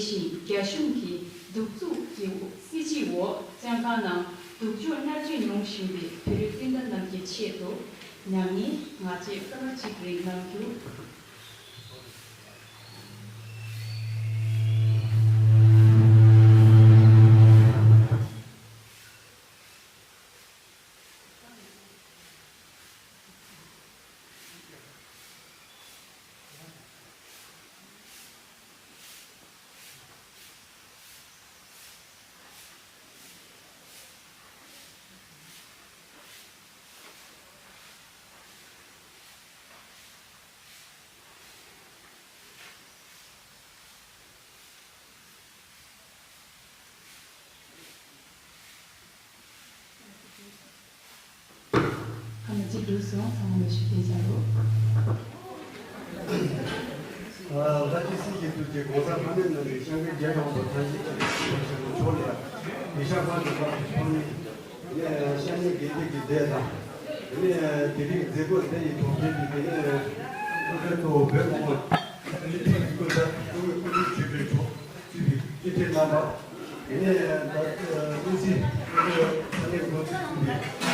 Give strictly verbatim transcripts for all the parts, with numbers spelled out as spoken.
ཞིང་རྒྱ་གཞུང་གི་གདུག་རྩུབ་ཀྱི་སྲིད་བྱུས་འོག་བཙོན་ཁང་ནང་སྡུག་སྦྱོང་མནར་གཅོད་མྱོང་བཞིན་པའི་བོད་རིགས་སྤུན་ཟླ་རྣམས་ཀྱི་ཆེད་དུ། མྱ་ངན་ང་རྗེས་བསྐལ་པ་གཅིག་རིང་གནང་རྒྱུ། ཁ་མ་ཅིག་འགྲོ་སོང་། ཚང་མ་ལ་ཞུ་རྒྱུ་བྱ་རོགས། ལྷ་སྐྱིད་སྲིད་ཀྱི་དུས་ཀྱི་གོང་ས་ལྷ་མོའི་ནང་གི་སྐྱབས་མགོན་རྒྱལ་ཡོངས་སུ་ཐམས་ཅད་ཀྱི་མཆོག་ལ་ཡ། ཡེ་ཤ་པ་དུ་པ་ཐོག་ནས། ནས་ཤ་ཉེ་དགེ་སྡིག་གི་སྡེ་དང་། དེ་ནས་དེ་རིང་མཛད་སྒོ་དེ་ཡི་ཐོག་ཕེབས་པའི་དེ་ནས་སྐུ་ཚབ་གཙོ་བོ་བོད་མི་མང་སྤྱི་འཐུས་སྐུ་ཚབ་སྐུ་ངོ་སྐུ་ཚབ་ཆེ་བའི་གྲོགས་ཚུད་པའི་སྤྱི་འཐུས་རྣམ་པ། དེ་ནས་ད་དབུས་སའི་སྐུ་ཚབ་ས་གནས་འགོ་ཁྲིད་ཚུད་པའི། དེ་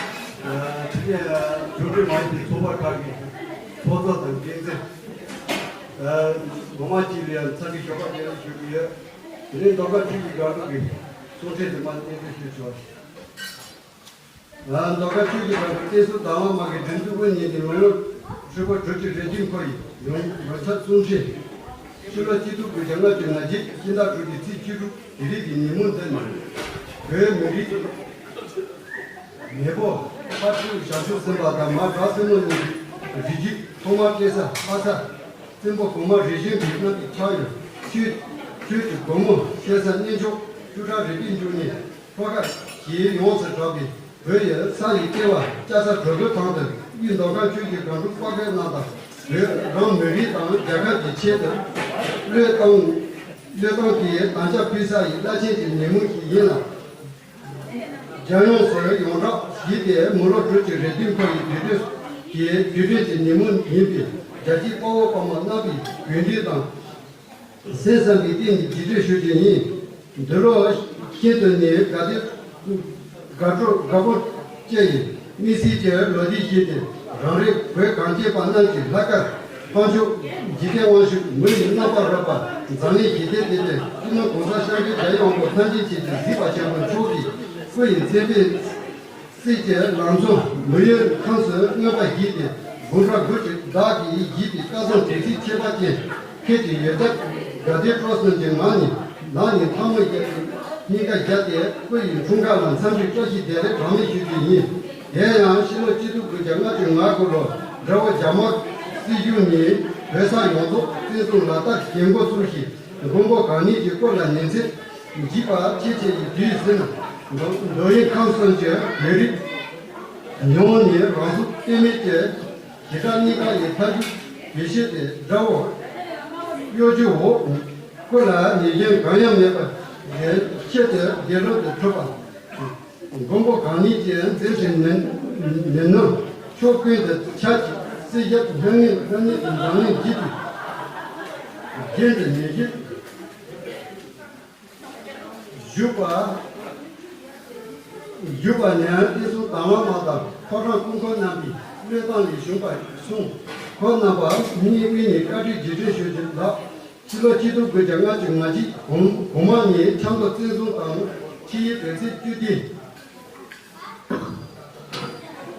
ནས་རྒྱུན་འབྲེལ་མ་ཡིན་པའི་ཚོགས་པ་ཁག་གི་ཚོགས་གཙོ་དང་འགན་འཛིན། ངོ་མ་གཅིག་ལ་ཡང་འཚམས་འདྲི་ཞོགས་པ་བདེ་ལེགས་ཞུ་གི་ཡོད། དེ་ནས་མདོ་ཁམས་ཆུ་བཞི་སྒང་དྲུག་གི་གསུང་འཕྲིན་དུ་མ་སྙན་སྒྲོན་ཞུས་ཆོག་མདོ་ཁམས་ཆུ་བཞི་སྒང་དྲུག་བསྟན་སྲུང་དང་བླངས་དམག་གི་མགྲིན་ཚབ་དབུ་བརྙེས་ཏེ་མི་ལོ་ཧྲིལ་པོ་དྲུག་ཅུ་རེ་བདུན་འཁོར་ཡི་ཡོངས་ཡོངས་ཁྱབ་གསུང་འཕྲིན། ཕྱི་ལོ་གཅིག་སྟོང་དགུ་བརྒྱ་ལྔ་བཅུ་ང་གཅིག་སྤྱི་ཟླ་དྲུག་གི་ཚེས་བཅུ་དྲུག་དེ་རིང་གི་ཉིན་མོ་འདི་ནི། བོད་མི་རིགས་མེས་པོ་དཔའ་ཐུལ་ཞབས་ཞུ་ཟིན་པ་དང་མ་བྲག་སྲིན་མོ་གཉིས་ཀྱི་རི་རྒྱུད་ཐོག་མར་སྐྱེས་ས་ལྷ་ས། བཙན་པོ་གོང་མ་རིམ་བྱོན་གྱི་རྣམ་པའི་ཕྱག་གཡོན། ཆོས་ཆོས་ཀྱི་སྒོ་མོ་ཕྱེ་ས་གནས་མཆོག་བཅུ་ཕྲག་རེ་ལྔའི་འབྱུང་གནས་ལྷོ་ཁ་ཞེས་ཡོངས་སུ་གྲགས་པའི་བོད་ཡུལ་ས་ཡི་ལྟེ་བ་ལྕགས་ས་དྲོ་པོའི་ཐང་དུ་དབུས་མདོ་ཁམས་ཆུ་བཞི་སྒང་དྲུག་དཔའ་རྒོད་རྣམས་དང་བོད་རང་མི་རིགས་དང་རྒྱལ་ཁབ་ཀྱི་ཆེད་དུ་བློས་བཏང་བློས་བཏང་གིས་དམ་བཅའ་ཕུལ་ས་ཡི་རླབས་ཆེན་གྱི་ཉིན་མོ་ཞིག་ཡིན་ལ། རྒྱལ་ཡོངས་སུ་ཡོངས་གྲགས་བཞེས་ཏེ་མི་ལོ་དྲུག་ཅུ་རེ་བདུན་འཁོར་བའི་དུས་སྟོན་གྱི་དུས་དྲན་གྱི་ཉིན་མོ་ཡིན་པས་རྒྱལ་གཅེས་དཔའ་བོ་དཔའ་མོ་རྣམ་པས་དགོས་འདུན་དང་སེམས་བསམ་པའི་གཏིང་ནས་རྗེས་དྲན་ཞུ་རྒྱུ་ཡིན། འདི་ལོ་ཤིན་ཏུ་ནས་དགའ་སྟོན་དགའ་སྤྲོ་དགའ་པོ་བཅས་ཡིན། དམིགས་བསལ་གྱི་ལོ་རྒྱུས་ཤིག་སྟེ་རང་རེ་བོད་གངས་ཅན་པ་རྣམས་ཀྱི་ལྷག་དཀར། དཔལ་མཆོག་འཇིག་རྟེན་དབང་ཕྱུག་མི་ཡི་རྣམ་པར་རོལ་པ་འཛམ་གླིང་ཞི་བདེའི་དེད་དཔོན་སྤྱི་ནོར་༸གོང་ས་༸སྐྱབས་མགོན་རྒྱལ་བའི་དབང་པོ་ཐམས་ཅད་མཁྱེན་ཅིང་གཟིགས་པ་ཆེན་པོ་མཆོག་གི་སྐུ་ཡི་མཚན་དཔེ་སྲིད་ཀྱི་ལང་ཚོ་མི་ཡུལ་ཁམས་སུ་མངོན་པར་བཞད་དེ་འབུམ་ཕྲག་དགུ་བཅུ་བདག་གིས་བཞེས་པའི་སྐལ་བཟང་བདེ་སྐྱིད་ཁྱད་པར་ཅན་ཁྱེད་ཀྱི་ཡོན་ཏན་དགའ་ལྡན་སྤྲོ་གསུམ་གྱི་ངང་ནས་ནགས་ནས་ལྷ་མོ་བརྒྱབ་སྟེ་སྙིང་ག་བརྒྱབ་སྟེ་སྐུ་ཡི་འཁྲུངས་སྐར་ལ་འཚམས་འདྲི་བཀྲ་ཤིས་བདེ་ལེགས་གྲངས་མེད་ཞུ་རྒྱུ་ཡིན། དེ་ཡང་ཕྱི་ལོ་གཅིག་སྟོང་དགུ་བརྒྱ་ལྔ་བཅུ་ང་དགུ་ལོར་དགྲ་བོ་རྒྱ་དམག་སྲིད་གཞུང་ནས་བོད་ས་ཡོངས་རྫོགས་བཙན་བཟུང་ལག་བསྟར་བྱེད་འགོ་བཙུགས་ཤིང་། མགོན་པོ་གང་ཉིད་ཀྱི་སྐུ་ལ་ཉིན་མཚན་འཇིགས་པ་ཆེ་ཆེ་ཡི་དུས་ཟིན། མདོ་མདོ་དབུས་ཁམས་གསུམ་གྱི་བོད་རིགས་ཉུང་ནས་རང་སྲོག་གཏོད་མེད་ཀྱི་ཞི་དྲག་གཉིས་ཀ་ཡི་མཐའ་མཇུག་དེ་བཞིན་ཏེ་དགྲ་བོ་གཡོ་སྒྱུ་འོག་སྐུ་ལ་ཉེས་སྐྱོན་གང་ཡང་མེད་པར་ཆེད་དུ་དགེ་སློང་དུ་གྲུབ་པ། མགོན་པོ་གང་ཉིད་ཀྱི་མཛད་འཕྲིན་ནུས་ནུས་སྣང་ཕྱོགས་ཀུན་ཏུ་ཁྱབ་ཅིང་། སྲིད་ཞབས་སྙན་ངག་ལྷ་ཉིད་ཀྱི་འཛམ་གླིང་རྒྱུད་དུ་རྒྱན་དུ་ཉེ་ཞིང་བཞུགས་པ། བཞུགས་པ་ནས་བསྟན་སྲུང་དང་བླངས་དམག་དང་ཕོ་བྲང་སྐུ་འཁོར་རྣམས་ཀྱིས་བློས་བཏང་ལས་བྱུང་བར་གསུངས། ཁོང་རྣམ་པ་གཉིས་དབུས་ནས་བཀའ་དྲིན་རྗེས་དྲན་ཞུ་རྒྱུ་ལགས། ཕྱི་ལོ་གཅིག་སྟོང་དགུ་བརྒྱ་ལྔ་བཅུ་ང་གཅིག་གོང་གོང་མ་ཉིད་ཆབ་མདོ་བཙན་བཟུང་དང་ཆིངས་ཡིག་དོན་ཚན་བཅུ་བདུན།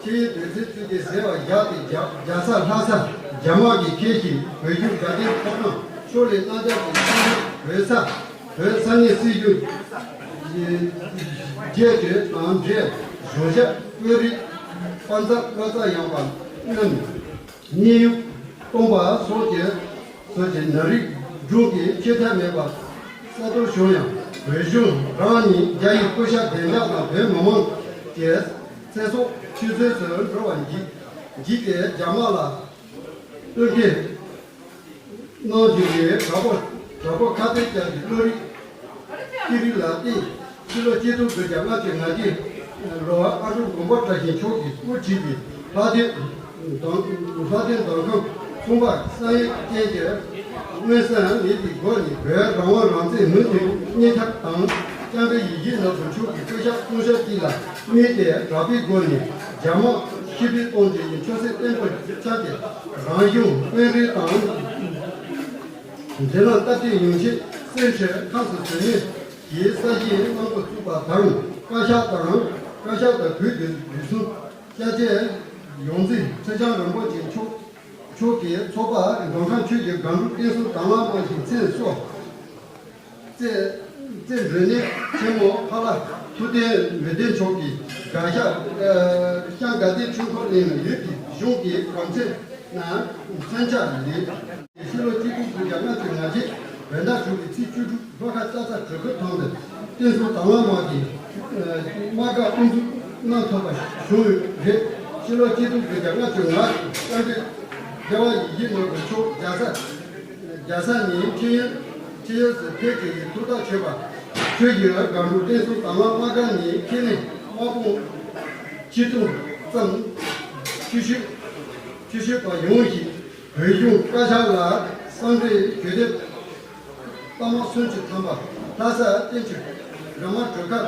ཆིངས་ཡིག་དོན་ཚན་བཅུ་བདུན་ཟེར་བ་བཞག་སྟེ་རྒྱ་རྒྱལ་ས་ལྷ་ས་རྒྱ་དམག་གིས་ཁེལ་ཞིང་། བོད་གཞུང་དགའ་ལྡན་ཕོ་བྲང་ཕྱོགས་ལས་རྣམ་རྒྱལ་གྱི་ཆིངས་ཡིག་བོད་ས་བོད་ས་གནས་སྲིད་གཞུང་རྒྱལ་གཅེས་དང་འབྲེལ་བཟོ་ཞབས་དཔོན་རིགས་དཔའ་མཛངས་བློ་རྩ་ཡངས་པ་རྣམས། དམྱལ་ཡུལ་སྟོང་པ་སོགས་ཀྱི་སོགས་ཀྱི་ནད་རིགས་སྒྲུང་གིས་ཆད་ཐབས་མེད་པར་གསར་གཏོད་བྱུང་ཡང་། བོད་གཞུང་རང་ཉིད་རྒྱ་ཡི་སྐུ་ཞབས་བདེ་འཇགས་དང་བོད་མི་མང་གི་ཚེ་སྲོག་ཆུད་ཟོས་སུ་འགྲོ་བར་འཇིགས་འཇིགས་ཏེ་རྒྱ་དམག་ལ་བསྟུན་མཁས་གནང་རྒྱུ་ཡི་དྲག་པོ་དྲག་པོ་ཁ་གཏད་བཅག་གི་བློ་རིག་སྐྱེས་རིགས་ལ་བརྟེན། ཕྱི་ལོ་གཅིག་སྟོང་དགུ་བརྒྱ་ལྔ་བཅུ་ང་བརྒྱད་ལོར་ཨ་འབྲུག་མགོན་པོ་བཀྲ་ཤིས་མཆོག་གིས་དབུ་ཁྲིད་པའི་ལྷ་ལྡན་མདོ་ལྷ་ལྡན་མདོ་ཁམས་ཁང་པ་བསམ་ཡས་ཅན་གྱི་ མངོན་གསལ་མེད་པའི་སྒོ་ནས་བོད་རང་དབང་རང་བཙན་མུ་མཐུད་གནས་ཐབས་དང་། སྐྱབས་འགྲོའི་ཡིད་བཞིན་ནོར་བུ་མཆོག་གི་སྐུ་ཞབས་དཀོན་ཞབས་ཅིག་ལ་དམིགས་ཏེ་གྲགས་པའི་སྒོ་ནས་རྒྱ་དམག་ཕྱིར་འབུད་གཏོང་རྒྱུ་ཡི་ཆོད་སེམས་བརྟན་པོ་བཅངས་ཏེ། རང་གཞུང་དཔོན་རིགས་དང་འབྲེལ་ལམ་སྟབས་བདེ་ཡོང་ཆེད་བཙན་བྱོལ་ཁམས་སུ་བོད་མི་གི་ས་གཞིའི་གནང་སྒོ་བཙུགས་པ་དང་། བཀའ་ཤག་དང་། བཀའ་ཤག་དང་བོད་ཀྱི་རིག་གཞུང་བསྐྱར་བཅོས་ཡོངས་འཛིན་ཁྲི་བྱང་རིན་པོ་ཆེ་མཆོག་མཆོག་གིས་ཚོགས་པ་མགོན་ཁང་ཆོས་ཀྱི་སྒང་དྲུག་བསྟན་སྲུང་དང་བླངས་དམག་གི་མཚན་གསོལ། རྩེ་རྩེ་མགྲོན་གནས་ཆེན་མོ་ཕ་ལྷ་ཐུབ་བསྟན་འོད་ལྡན་མཆོག་གིས་དགའ་ཤག་ཨ་ཤང་དགའ་ལྡན་ཆོས་འཁོར་གླིང་ཡུལ་གྱི་གཞུང་གི་གོང་ཚད་ནང་མཚོན་ཆ་ལས། ཕྱི་ལོ་གཅིག་སྟོང་དགུ་བརྒྱ་ལྔ་བཅུ་ང་བརྒྱད་བོད་ཟླ་དྲུག་པའི་ཚེས་བཅུ་དྲུག་ལྷོ་ཁ་ལྕགས་ཚ་གྲི་ཁུག་ཐང་དུ་བསྟན་སྲུང་དང་བླངས་དམག་གི་ཨ་དམག་སྒར་དབུ་འཛུགས་གནང་ཐུབ་པ་བྱུང་ཡོད་རེད། ཕྱི་ལོ་གཅིག་སྟོང་དགུ་བརྒྱ་ལྔ་བཅུ་ང་དྲུག་བཅར་འདྲི་རྒྱལ་བ་ཡིད་བཞིན་ནོར་བུ་མཆོག་རྒྱལ་ས་རྒྱལ་ས་ནས་ཁྲིད་ཡུལ་ཁྲིད་ཡུལ་དུ་ཕེབས་དགོས་པའི་ཐུགས་ཐག་ཆོད་པ། ཆོས་ཀྱི་སྒང་དྲུག་བསྟན་སྲུང་དང་བླངས་དམག་སྒར་ནས་ཁས་ལེན་དམག་དཔུང་ཆིག་སྟོང་ཙམ་ཆུ་ཤུར་ཆུ་ཤུར་པ་ཡོང་ཞིང་། བོད་གཞུང་བཀའ་ཤག་ལ་གསང་གྲོས་གྱོད་དེབ་པར་མ་སུམ་ཅུ་ཐམ་པ། ལྷ་ས་བསྟན་ཆོས་ར་མ་གྲུ་ཁ་བར་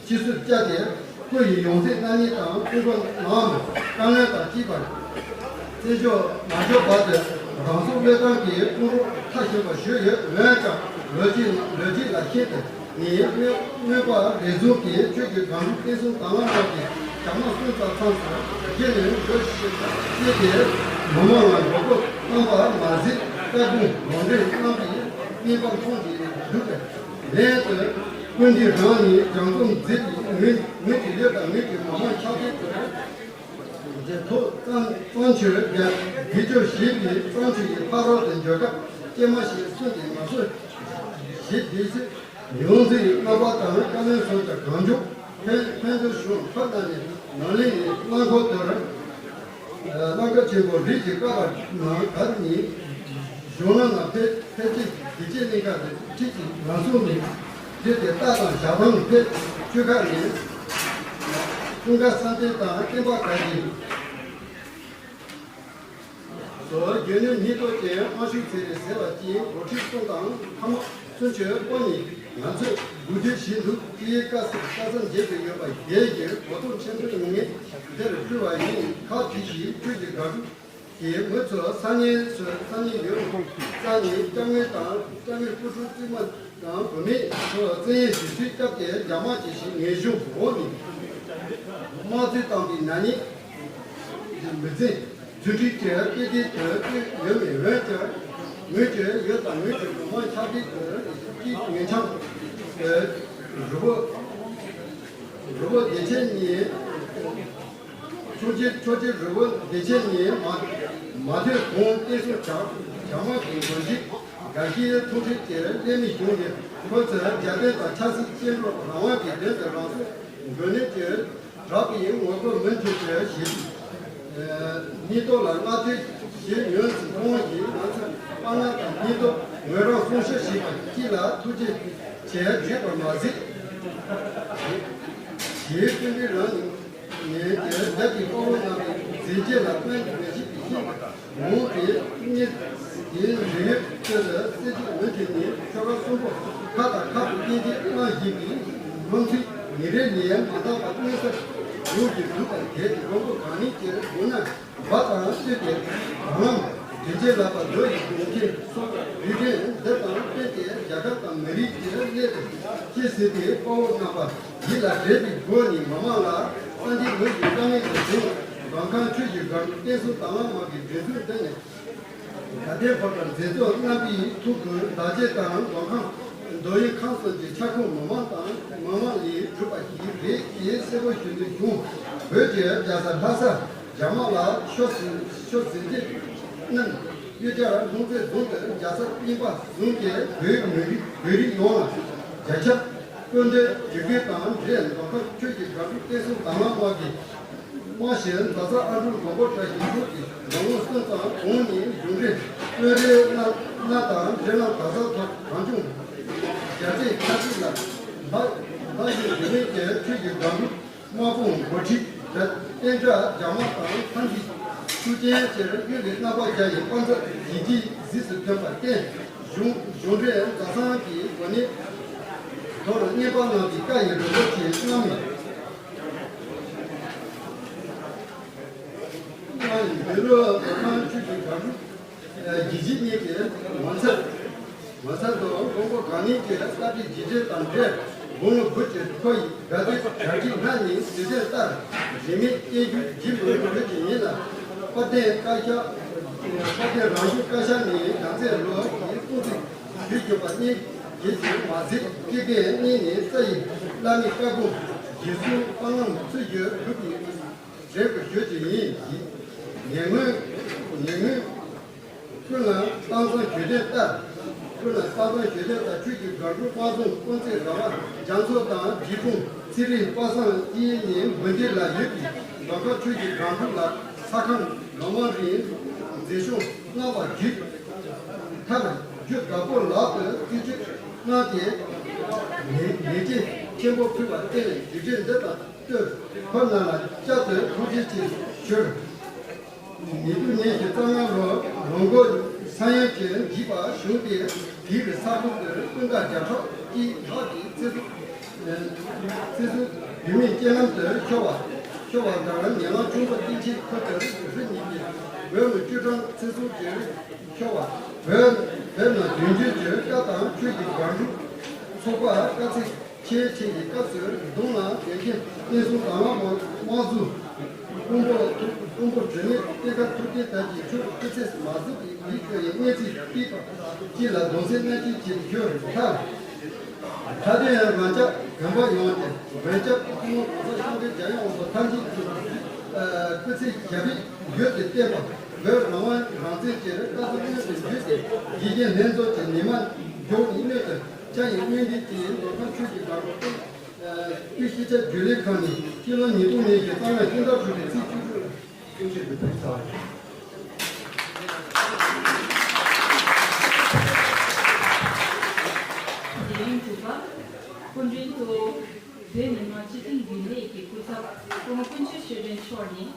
ཕྱིར་བསུབ་བཅར་ཏེ། སྐུ་ཡི་ཡོངས་འཛིན་གནང་མིན་དང་། སྐུ་འཁོར་ནང་བཀའ་བློན་དང་བཅས་པར་བཙན་བྱོལ་མ་འབྱོར་བར་དུ་རང་སྲོག་བློས་བཏང་གིས་དཔུང་རོགས་མཐའ་གཞན་པར་ཞུས་ཡོད། འོན་ཀྱང་ལོ་རྒྱུས་ལོ་རྒྱུས་ལ་ཤིན་ཏུ་ངས་མངོན་མངོན་པ་རེ་ཟུང་གིས་ཆོས་ཀྱི་སྒང་དྲུག་བསྟན་སྲུང་དང་བླངས་དམག་གི་བྱ་དམག་སུམ་ཙམ་ཚང་སུ་རྗེས་ནས་འགྲོ་ཞེས་བཤད་དེ། མི་མང་ལ་མགོ་སྐོར་བཏང་བ་མ་ཟད། སྐྱབས་མགོན་ལུང་འདྲེན་གནང་བའི་གནས་བབ་མཐོང་གི་འདུག་པས། ལན་དུ་སྐུ་མདུན་རང་ཉིད་སྦྱང་བརྩོན་མཛད་པའི་ངོས་ངོས་ཀྱི་ཡུལ་དང་ངོས་ཀྱི་མི་མང་ཁྱབ་སྤེལ་དུ། རྗེས་ཐོག་གཙང་གཙང་ཆུ་རྒྱ་རྒྱུད་སྐྱོར་ཞེས་པའི་གཙང་ཆུ་ཡི་ཕ་རོལ་དུ་འགྱོ་སྐབས་སྐྱེལ་མ་ཞིག་གསོལ་ཏེ་མ་གསོལ་ཞེས་དེ་ཚེ་ཡོངས་འཛིན་རྣམ་པ་དང་བཀའ་བློན་སོགས་ཀྱང་གང་བྱུང་ཕན་ཕན་ཚུན་ཞུ་ཕུལ་གནང་ནས། ནང་གླིང་ནས་རླངས་འཁོར་དུ་ར་ལམ་ཁ་ཆེན་པོ་རིགས་ཀྱི་བཀའ་བར་ནང་བདག་ཉིད་གཞུང་ལམ་ལ་ཕེབས་ཕེབས་ཀྱི་བདེ་སྐྱིད་གླིང་ཁ་དུ་ཁྲིད་ཀྱི་ང་སོང་ནས། དེ་དེ་རྟ་དང་ཞག་ཐང་ཕེབས། ཆུ་ཁ་ནས་ཀུན་དགའ་བསམ་གཏན་དང་བསྟན་པ་དགའ་ཞིང་། སོ་རྒྱུ་ནོར་སྙིང་སྟོབས་ཅན་དབང་ཕྱུག་ཚེ་རིང་ཟེར་བ་ཅན་འགོ་ཁྲིད་གསུམ་དང་ཐ་མག་སུམ་ཅུ་པོ་ནི་ང་ཚོས་སྒུག་སྡོད་བྱེད་འདུག་ཅེས་བཀའ་སྩལ་བཀའ་སྩལ་མཛད་དུ་ཡོད་པ་བརྒྱད་ཀྱི་གོ་རྟོགས་ཆེན་པོའི་ངང་ནས་འདིར་ཕུལ་བ་ཡིན། ཁག་ཅིག་གིས་ཁྱོད་ཀྱི་དགའ་སྒྲུབ་ཀྱིས་ངོས་ཚོ་ས་གནས་སུ་ས་གནས་ཡོད་རྩ་ནས་སྐྱབས་མགོན་དང་སྐྱབས་མགོན་སྐུ་ཕྲེང་བཙུན་མ་དང་བུད་མེད་ཚོ་བཙན་གཡེམ་ཞུ་སྲོལ་བཏབ་སྟེ། རྒྱ་དམག་གིས་ཞིང་ངན་གཞུང་འོག་ནས་དམག་འཛུགས་བཏང་བའི་ནག་ཉེས་མི་འཛིན། རྫུན་སྒྲིག་གི་དཔེ་དེབ་དུ་བཀོད་ཡོད་མེད། འོན་ཀྱང་ངོས་ཀྱི་ཡུལ་དང་ངོས་ཀྱི་མི་མང་ཁྱབ་སྤེལ་དུ་སྐྱིད་ངན་འཆམ་རི་བོ་རི་བོ་བདེ་ཆེན་གཉིས། ཆོས་རྗེ་ཆོས་རྗེ་རི་བོ་བདེ་ཆེན་གཉིས་མ་མ་ཐོས་གོང་བསྟན་སྲུང་བྱ་བྱ་དམག་གི་མགོ་འཇིག་དགའ་བཞིའི་ཐུགས་ཁྲལ་གྱི་ཀླད་མེད་གཞུང་གིས་ཁོ་ཚོས་རྒྱལ་བསྟན་དང་ཆབ་སྲིད་བཅིངས་འགྲོལ་རང་དབང་གི་དོན་དུ་རང་སྲོག་འགོས་ནས་ཀྱི་རགས་པའི་ངོ་རྒོལ་མུ་མཐུད་དུ་བྱེད། སྙིང་སྟོབས་ལ་མངའ་ཐེབས་ཞེས་ཉོན་ཅིག་མཐོང་བ་ཡིན། ང་ཚོས་དཔའ་ངར་དང་སྙིང་སྟོབས་ངོས་རང་སྲུང་ཤུགས་ཞེས་པ་གཅིག་ལ་ཐུགས་རྗེ་ཆེ་བརྗོད་པར་མ་ཟད། ཞེས་ཀུན་གྱིས་རང་ཉིད་ནས་རྒྱལ་གྱི་དཔའ་བོ་རྣམ་པའི་མཛད་རྗེས་ལ་སྨོན་གྱི་མེ་ཞིག་གི་ཤིང་འོང་དེ་གཉིས་དེའི་འབྲེལ་ཡོད་ཁྲོད་དུ་སྲིད་ཇུས་མུ་མཐུད་ནས་ཆོལ་ཁ་གསུམ་པོ་ཁ་དང་ཁ་ཏུ་བསྟན་རྒྱས་གནང་བཞིན་པའི་ལུང་ཚིག་ཉིན་རེ་ལས་མ་འདང་བར་མངོན་གསལ་ཡོང་གི་འདུག་པ། དེ་མགོན་པོ་གང་ཉིད་ཀྱི་སྒོ་ན། བ་དང་བཅས་ཏེ་དང་བླངས་དྲིན་ཅན་ལགས་པ་རྡོ་ཡི་གོང་ཁེངས་སོགས་རིགས་ལྡན་འདི་དང་སྤེལ་ཏེ་རྒྱལ་ཁབ་དང་མི་རིགས་ཀྱི་སླད་དུ་གཅེས་ཟིན་པའི་དཔའ་བོ་རྣམ་པ་ཡིད་ལ་དྲན་པའི་སྒོ་ནས་མི་མང་ལ་སངས་རྒྱས་མི་ཡི་བཀའ་དྲིན་དུ་བྱུང་མདོ་ཁམས་ཆོས་ཀྱི་སྒང་བསྟན་སྲུང་དང་བླངས་དམག་གི་སྒྲིག་འཛུགས་འདི་ནི་དགའ་ལྡན་ཕོ་བྲང་མཛད་གཙོ་རྣམ་པའི་ཐུགས་ཁུར་བདག་གཅེས་དང་མདོ་ཁམས་མདོ་དབུས་ཁམས་གསུམ་གྱི་ཁྱབ་ཁོངས་མི་མང་དང་མི་མང་ལས་གྲུབ་པ་ཞིག་རེད་ཅེས་གསལ་པོ་ཞུ་འདོད་བྱུང་། བོད་ཀྱི་རྒྱལ་ས་ལྷ་ས། རྒྱ་དམག་ལ་ཤོར་ཟིན་ཤོར་ཟིན་རྗེས་གནམ་གཡུལ་གྱར་ལྷུང་བཟེད་རྫོང་དུ་རྒྱལ་ས་གཉིས་པ་བཟུང་སྟེ་བོད་མི་རིགས་བོད་རིགས་ཡོངས་ལ་རྒྱལ་ཁྱབ་སྐུ་མདུན་དྲུག་གི་དང་འབྲེལ་མདོ་ཁམས་ཆོས་ཀྱི་དགའ་སྟོན་བསྟན་སྲུང་དང་བླངས་དམག་གི་དམག་གཞི་རྫ་ས་ཨ་འབྲུག་མགོན་པོ་བཀྲ་ཤིས་འཁྱུག་གི་ལོ་ངོ་སུམ་ཙམ་གོང་ནས་གཞུང་འབྲེལ་དཔོན་རིགས་སྣ་སྣ་དང་འབྲེལ་ལམ་གྲྭ་ས་ཐོག་གངས་ལྗོངས་རྒྱལ་རྩེ་ཆབ་སྲིད་ལ་ལྷག་ལྷག་བཞིན་རིས་མེད་ཀྱི་ཆོས་ཀྱི་དགའ་སྟོན། དམག་དཔུང་འགོ་ཁྲིད་དེ་བསྟན་དགྲ་རྒྱ་དམག་དང་ཐང་གི་ ཤུགས་ཅན་ཆེར་གཡུལ་ལས་བསྔགས་པ་བརྒྱ་ཡི་དཔལ་འཛོམས་ཡིད་ཀྱིས་གཟིགས་སུ་ཐོན་པར་བརྟེན། གཞུང་གཞུང་འབྲེལ་མཛའ་བརྩེ་གི་སྒོ་ནས་མདོར་བསྙེན་པ་གནང་བའི་བཀའ་ཡི་རིམ་པ་ཅན་གནང་མི། འདི་ལོ་མདོ་ཁམས་ཆུ་བཞི་སྒང་དྲུག་དགེ་བཤེས་གཉིས་ཀྱི་ངོ་མཚར། ང་ཚོ་དང་མགོན་པོ་གང་ཉིད་ཀྱི་བཀའ་དྲིན་རྗེས་དྲན་དང་འབྲེལ། དགུང་ལོ་དགུ་གི་ཁོ་ཡི་དགའ་སྟོན་གྲ་སྒྲིག་སྔ་ནས་དུས་ཚོད་ལྟར་རིན་མེད་སྐྱེ་རྒྱུ་བགྱིས་པའི་དུས་ཀྱི་ཉིན་ལ། དཔལ་ལྡན་བཀའ་ཤག་དཔལ་ལྡན་རང་བཞིན་བཀའ་ཤག་ནས་བྱང་རྩེ་ལོ་ཡི་གསུང་ཚིག་ཞུས་ཡོད་པ་གཉིས་རྗེས་སུ་མ་གཟིགས། སྐྱེ་རྒན་གཉིས་ནས་རྩ་ཡི་བླ་མའི་བཀའ་དགོངས་རྗེས་སུ་དཔང་ལམ་ཚུལ་བཞིན་སྒྲུབ་པའི་འབྲས་བུ་ཞུ་རྒྱུ་ཡིན། ཉེ་སྔོན་ཉེ་སྔོན། ཀུན་ལ་སྟངས་སང་གྱོད་དོན་ལྟར། ཀུན་ལ་སྟངས་སང་གྱོད་དོན་ལྟར་ཆུ་བཞི་སྒང་དྲུག་དམག་རྫོང་དཀོན་རྩེ་ར་བ་རྒྱ་མཚོ་དང་འབྲས་སྤུངས་ཚེ་རིང་པ་སངས་དབྱེ་ནས་མུ་འབྲེལ་ལ་ཡོད་པའི་མདོ་ཁམས་ཆུ་བཞི་སྒང་དྲུག་ལ་ས་ཁང་ལམ་བང་རིམ་མཛེས་ཤོས་གནང་བ་བརྒྱུད། མཐར་རྒྱུ་དགའ་པོ་ལག་ཏུ་རྩིས་སྤྲོད་གནང་སྟེ། ལས་ལས་བྱེད་ཆེན་པོ་ཕུལ་བར་བརྟེན། དུས་ཆེན་འདི་དང་བསྟུན་བོད་རྣམས་ལ་བསྐྱར་དུ་ཐུགས་རྗེ་ཆེ་ཞུ། ཉིས་སྟོང་ཉི་ཤུ་རྩ་ལྔ་ལོར་ལོ་འགོ་ས་ཡོམ་གྱི་འཇིགས་པ་བྱུང་སྟེ། དེའི་ས་ཁུལ་དུ་ཀུན་དགའ་རྒྱ་མཚོ་དཀྱིལ་འཁོར་གྱི་ཚེ་སྲོག་ཚེ་སྲོག་བོད་མིའི་སྤྱན་ལམ་དུ་ཤོར་བ་ཤོར་བ་དང་། ཉེ་ལམ་ཆུང་བ་སྟེང་ཆེན་ཁུལ་དུ་རུ་གཉིས་ཀྱི་བོད་མི་བཅུ་གྲངས་ཚེ་སྲོག་གི་ཤོར་བ། བོད་བོད་ནང་དོན་བརྒྱུད་ཀྱི་བཀའ་དང་ཆོས་ཀྱི་སྒང་དྲུག་ཚོགས་པ་དཀའ་ཚེགས་ཆེ་ཆེ་ཡི་སྐབས་སུ་གདོང་ལ་དེ་ཁའི་བསྟན་སྲུང་དང་བླངས་དམག་དམག་ཟུར་དཔོན་པོ་དཔོན་པོ་དྲི་མེད་བསྟན་དགའ་ཐུབ་བསྟན་དག་གིས་ཆོས་སྐུ་ཚེ་མ་ཟིན་པའི་མི་ཁྱོད་ཡི་གནས་ཚུལ་སྤེལ་བ་གཅིག་ལ་གདུང་སེམས་མནར་གཅོད་ཀྱི་ཁྱོད་རེ་ཐལ། མཐའ་དོན་ཡང་རང་ཅག་དགོན་པ་ཡོངས་ཀྱི་མགོན་སྐྱབས་ཐུན་མོང་གོང་ས་སྐྱབས་མགོན་རྒྱལ་ཡོངས་སུ་ཐམས་ཅད་ཀྱི་སྐུ་ཚེ་ཞབས་པད་མགོན་དུ་བསྟན་པ། བོད་རང་དབང་རང་བཙན་གྱི་བཀའ་སྩལ་སྔོན་དུ་བརྒྱུད་དེ་དགེ་རྒན་ལྷན་ཚོགས་ཀྱི་ཉི་མ་མགྱོགས་སྣོད་དུ་ཆ་ཡི་སྔོན་དུས་ཀྱི་མདོ་ཁམས་ཆུ་བཞི་སྒང་དྲུག་ཏུ་ཤེས་བྱ་བརྒྱུད་ལས་ཁང་ནས་སྤྱི་ལོ་ཉིས་སྟོང་ཉི་ཤུ་རྩ་ལྔ་སྤྱི་ཟླ་དྲུག་པའི་ཚེས་བཅུ་དྲུག་ལ་སྐུ་མཆེད་དུ་ཕེབས་ཚར་བ་རེད། དེ་རིང་དྲུག་པ། སྐུ་མགྲོན་དུ་བོད་མི་མང་སྤྱི་འཐུས་རྒྱུན་ལས་ཀྱི་སྐུ་ཚབ་སྐུ་ངོ་ཀུན་མཁྱེན་ཆོས་སྒྲོན་མཆོག་ནས།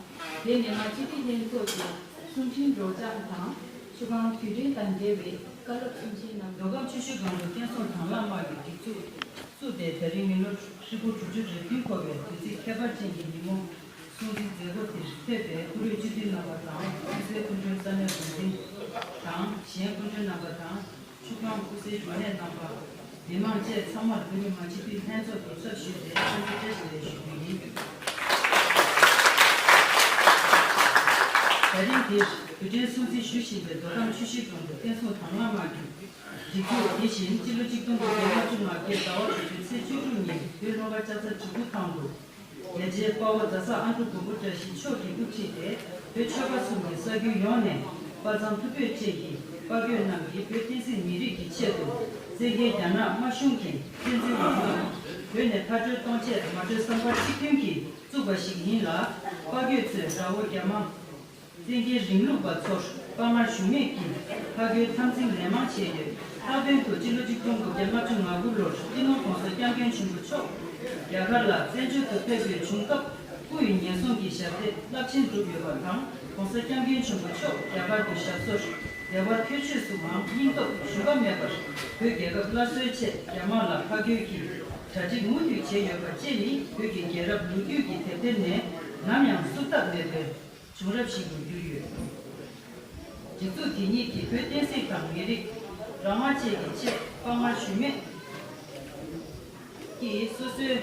དེ་ནས་མ་སྤྱི་འཐུས་ལྷན་ཚོགས་ཀྱི་གསུང་འཕྲིན་སྒྲོག་སྦྱང་དང་ཆུ་སྒང་དུས་དྲན་དང་འབྲེལ་བའི་བཀའ་སློབ་གསུང་འཕྲིན་གནང་། མདོ་ཁམས་ཆུ་བཞི་སྒང་དྲུག་བསྟན་སྲུང་དང་བླངས་དམག་གི་སྒྲིག་འཛུགས་བཙུགས་ཏེ་ད་རིང་མི་ལོ་ཧྲིལ་པོ་དྲུག་ཅུ་རེ་བདུན་འཁོར་བའི་དུས་ཚིགས་ཁྱད་པར་ཅན་གྱི་ཉིན་མོ། སྲུང་བརྩི་མཛད་སྒོ་དེར་ཕེབས་པའི་བཀུར་འོས་སྤྱི་འཐུས་རྣམ་པ་དང་། ཀུན་གསལ་སྐུ་མགྲོན་ས་གནས་འགོ་འཛིན་དང་གཞན་སྐུ་མགྲོན་རྣམ་པ་དང་། ཆུ་སྒང་ཀུན་གསལ་གྲོང་ལས་རྣམ་པ། མི་མང་བཅས་ཚང་མར་བོད་མི་མང་སྤྱི་འཐུས་ལྷན་ཚོགས་ཀྱི་ཚབ་ཞུས་ཏེ་འཚམས་འདྲི་བཀྲ་ཤིས་བདེ་ལེགས་ཞུ་རྒྱུ་ཡིན། ད་རིང་འདིར་དུས་དྲན་སྲུང་བརྩི་ཞུ་བཞིན་པའི་མདོ་ཁམས་ཆུ་བཞི་སྒང་དྲུག་བསྟན་སྲུང་དང་བླངས་དམག་གི་སྒྲིག་འཛུགས་དེ་བཞིན་སྤྱི་ལོ་གཅིག་སྟོང་དགུ་བརྒྱ་ལྔ་བཅུ་ང་བརྒྱད་ཟླ་བ་དྲུག་པའི་ཚེས་བཅུ་དྲུག་ཉིན་བོད་ལྷོ་ཁ་ལྕགས་རྩ་གྲི་གུ་ཐང་དུ། རྒྱལ་གཅེས་དཔའ་བོ་རྫ་ས་ཨ་འབྲུག་མགོན་པོ་བཀྲ་ཤིས་མཆོག་གིས་དབུ་ཁྲིད་དེ་བོད་ཆོལ་ཁ་གསུམ་གྱི་ས་ཁུལ་ཡོངས་ནས་དཔའ་མཛངས་མཐུ་བོད་བཅས་ཀྱི་དཔའ་རྒོད་རྣམས་ཀྱིས་བོད་བསྟན་སྲིད་མི་རིགས་ཀྱི་ཆེད་དུ་བཙན་རྒྱལ་རྒྱ་ནག་དམར་གཞུང་གིས་བཙན་འཛུལ་འོག་ནས་བོད་ནས་མཐའ་སྐྱོལ་གཏོང་ཆེད་མ་གྲོས་བསམ་པ་གཅིག་མཐུན་གྱིས་བཙུགས་པ་ཞིག་ཡིན་ལ། དཔའ་རྒོད་ཚོས་དགྲ་བོ་རྒྱ་དམར། བཙན་རྒྱལ་རིང་ལུགས་པ་ཚོར་དཔའ་ངར་ཤུགས་མེད་ཀྱིས་ཕར་རྒོལ་འཐབ་འཛིང་ལན་མང་བྱས་ཡོད། ལྷག་དོན་དུ་སྤྱི་ལོ་གཅིག་སྟོང་དགུ་བརྒྱ་ལྔ་བཅུ་ང་དགུ་ལོར་སྤྱི་ནོར་༸གོང་ས་༸སྐྱབས་མགོན་ཆེན་པོ་མཆོག་རྒྱ་གར་ལ་བཙན་བྱོལ་དུ་ཕེབས་པའི་བྱུང་སྐབས་སྐུ་ཡི་ཉེན་སྲུང་གི་ཞབས་སྟེགས་རླབས་ཆེན་བསྒྲུབས་ཡོད་པ་དང་། ༸གོང་ས་༸སྐྱབས་མགོན་ཆེན་པོ་མཆོག་རྒྱ་གར་དུ་ཞབས་སོར་བདེ་བར་ཐལ་ཆོས་སུའང་སྙིང་སྟོབས་ཞུམ་པ་མེད་པར་བོད་རྒྱལ་ཁབ་སླར་གསོའི་ཆེད་རྒྱ་དམར་ལ་ཕར་རྒོལ་གྱི་གྲ་སྒྲིག་མུ་མཐུད་བྱས་ཡོད་པ་བཅས་ནི་བོད་ཀྱི་རྒྱལ་རབས་ལོ་རྒྱུས་ཀྱི་དེབ་ཐེར་ནས་ནམ་ཡང་བསུབ་ཐབས་མེད་པའི་བྱུང་རབས་ཤིག་ཏུ་གྱུར་ཡོད། སྒྲིག་འཛུགས་དེ་ཉིད་ཀྱིས་བོད་བསྟན་སྲིད་དང་མི་རིགས་རང་དབང་བཅས་ཀྱི་ཆེད་དཔའ་ངར་ཤུགས་མེད་ཀྱིས་སོ་སོའི་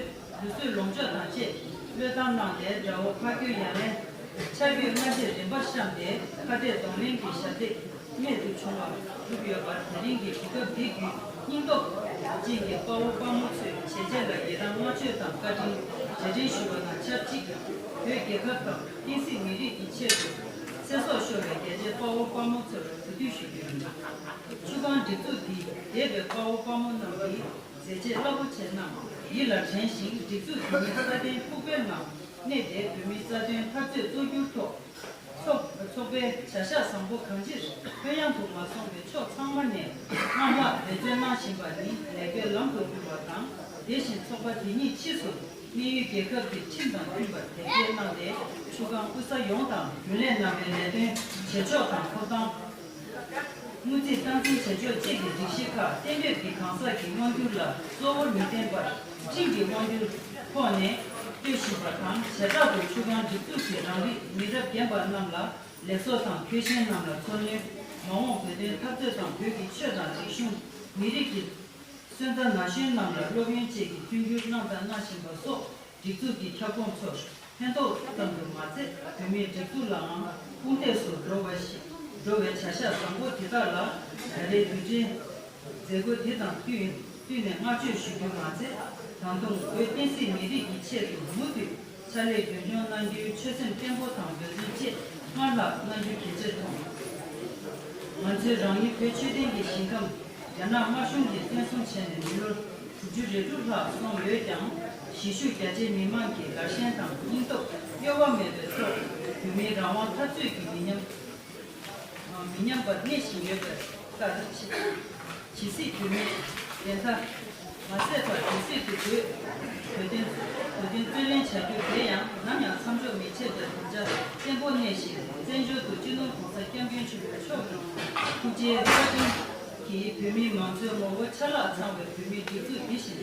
ལུས་གསོའི་ལོངས་སྤྱོད་དང་བཅས་བློས་བཏང་གནང་སྟེ། དགྲ་བོ་ཕར་རྒོལ་ཡ་ལན་ཆར་འབུད་སྔ་རྗེས་རིམ་པར་བཤམས་ཏེ། ཁ་གཏད་གདོང་ལེན་གྱི་ཞབས་སྟེགས་རྨད་དུ་བྱུང་བ་བསྒྲུབས་ཡོད་པར། དེ་རིང་གི་གོ་སྐབས་འདི་བརྒྱུད་སྙིང་སྟོབས་ཅན་གྱི་དཔའ་བོ་དཔའ་མོ་ཚོའི་བྱས་རྗེས་ལ་ཡི་རང་བསྔགས་བརྗོད་དང་བཀའ་དྲིན་རྗེས་དྲན་ཞུ་བ་དང་ཆབས་ཅིག་བོད་རྒྱལ་ཁབ་དང་བསྟན་སྲིད་མི་རིགས་ཀྱི་ཆེད་དུ་ཚེ་སྲོག་ཤོར་བའི་རྒྱལ་གཅེས་དཔའ་བོ་དཔའ་མོ་ཚོར་གུས་འདུད་ཞུ་རྒྱུ་ཡིན། ཆུ་སྒང་སྒྲིག་འཛུགས་འདིས་འདས་པའི་དཔའ་བོ་དཔའ་མོ་རྣམས་ཀྱི་མཛད་རྗེས་རླབས་པོ་ཆེ་རྣམས་ཡིད་ལ་དྲན་ཞིང་། སྒྲིག་འཛུགས་འདི་ཉིད་སྲ་བརྟན་ཕུགས་འཕེར་ངང་གནས་ཏེ། བོད་མིའི་རྩ་དོན་འཐབ་རྩོད་གཙོ་གྱུར་ཐོག་ཚོགས་ཚོགས་པའི་བྱ་གཞག་བཟང་པོ་གང་ཅིར་ལྷོད་ཡངས་དུ་མ་སོང་བའི་ཕྱོགས་ཚང་མ་ནས་སྔར་ལྷག་འབད་བརྩོན་གནང་བཞིན་པ་ནི་ལེགས་པའི་ལམ་དུ་གྱུར་པ་དང་། དེ་བཞིན་ཚོགས་པ་དེ་ཉིད་ཕྱིས་སུ་ གནས་ཡུལ་རྒྱལ་ཁབ་ཀྱི་ཁྲིམས་དང་མཐུན་པར་དེབ་སྐྱེལ་གནང་སྟེ། ཆུ་སྒང་ཨུ་ས་ཡོངས་དང་རྒྱུན་ལས་རྣམ་པའི་ལས་དོན་བྱེད་ཕྱོགས་དང་ཐོབ་ཐང་། དངུལ་རྩིས་སྟངས་འཛིན་བྱེད་ཕྱོགས་བཅས་ཀྱི་སྒྲིག་གཞི་ཁག་གཏན་འབེབས་ཀྱི་གང་ཟག་གི་དབང་སྒྱུར་ལ་གཙོ་བོར་མི་བརྟེན་པར། ཁྲིམས་ཀྱི་དབང་སྒྱུར་ཐོག་ནས་སྤྲོད་བཞིན་པ་དང་། བྱེ་བྲག་ཏུ་ཆུ་སྒང་སྒྲིག་འཛུགས་ཀྱི་རང་རིགས་མི་རབས་རྒན་པ་རྣམས་ལ་ལས་ཚོགས་དང་། མཁས་ཤེས་རྣམས་ལ་འཚོ་སྣོན། མ་འོངས་བོད་དོན་འཐབ་རྩོད་དང་། བོད་ཀྱི་ཆོས་དང་རིག་གཞུང་། མི་རིགས་ཀྱི་སོན་རྩ་ན་གཞོན་རྣམས་ལ་སློབ་ཡོན་བཅས་ཀྱི་མཐུན་འགྱུར་གནང་དང་གནང་བཞིན་པ་སོགས། སྒྲིག་འཛུགས་ཀྱི་ཁྱབ་ཁོངས་ཚོར་ཕན་ཐོགས་ཙམ་དུ་མ་ཚད། བོད་མིའི་སྒྲིག་འཛུགས་ལའང་དཔུང་འདེགས་སུ་འགྲོ་བ་ཞིག་འགྲོ་བའི་བྱ་གཞག་བཟང་པོ་དེ་དག་ལ། ད་རེས་དུས་དྲན་མཛད་སྒོ་དེ་དང་བསྟུན་བསྟུན་ནས་བསྔགས་བརྗོད་ཞུ་རྒྱུ་མ་ཚད། ད་དུང་བོད་བསྟན་སྲིད་མི་རིགས་ཀྱི་ཆེད་དུ་མུ་མཐུད་ཕྱག་ལས་རྒྱུན་སྐྱོང་གནང་རྒྱུའི་ཆོད་སེམས་བརྟན་པོ་དང་འབད་བརྩོན་བཅས་སྔར་ལྷག་གནང་རྒྱུ་གལ་ཆེར་མཐོང་། ང་ཚོའི་རང་ཡུལ་བོད་ཆོས་ལྡན་གྱི་ཞིང་ཁམས་རྒྱ་ནག་དམར་གཞུང་གིས་བཙན་བཟུང་བྱས་ནས་མི་ལོ་དྲུག་ཅུ་རེ་དྲུག་ལྷག་སོང་ཡོད་ཀྱང་། གཞིས་བཞུགས་རྒྱ་ཆེའི་མི་མང་གི་དགའ་ཞེན་དང་སྙིང་སྟོབས་གཡོ་བ་མེད་པའི་ཐོག་བོད་མིའི་རང་དབང་འཐབ་རྩོད་ཀྱི་མི་ཉམས། མི་ཉམས་པར་གནས་བཞིན་ཡོད་པར་བཀའ་དྲིན་ཆེ། ཇི་སྲིད་བོད་མིའི་བདེན་མཐའ་མ་གསལ་བར། དེ་སྲིད་དུ་བོད་བོད་དོན་བོད་དོན་རྩོད་ལེན་བྱ་རྒྱུ་དེ་ཡང་ནམ་ཡང་མཚམས་འཇོག་མི་བྱེད་པའི་དམ་བཅའ་བརྟན་པོ་གནས་ཤིང་། བཙན་བྱོལ་དུ་སྤྱི་ནོར་༸གོང་ས་༸སྐྱབས་མགོན་ཆེན་པོ་མཆོག་གི་ཐུགས་རྗེའི་བཀའ་དྲིན་གྱིས་བོད་མིའི་མང་གཙོའི་ངོ་བོ་ཆ་ལག་ཚང་བའི་བོད་མིའི་སྒྲིག་འཛུགས་འདི་བཞིན་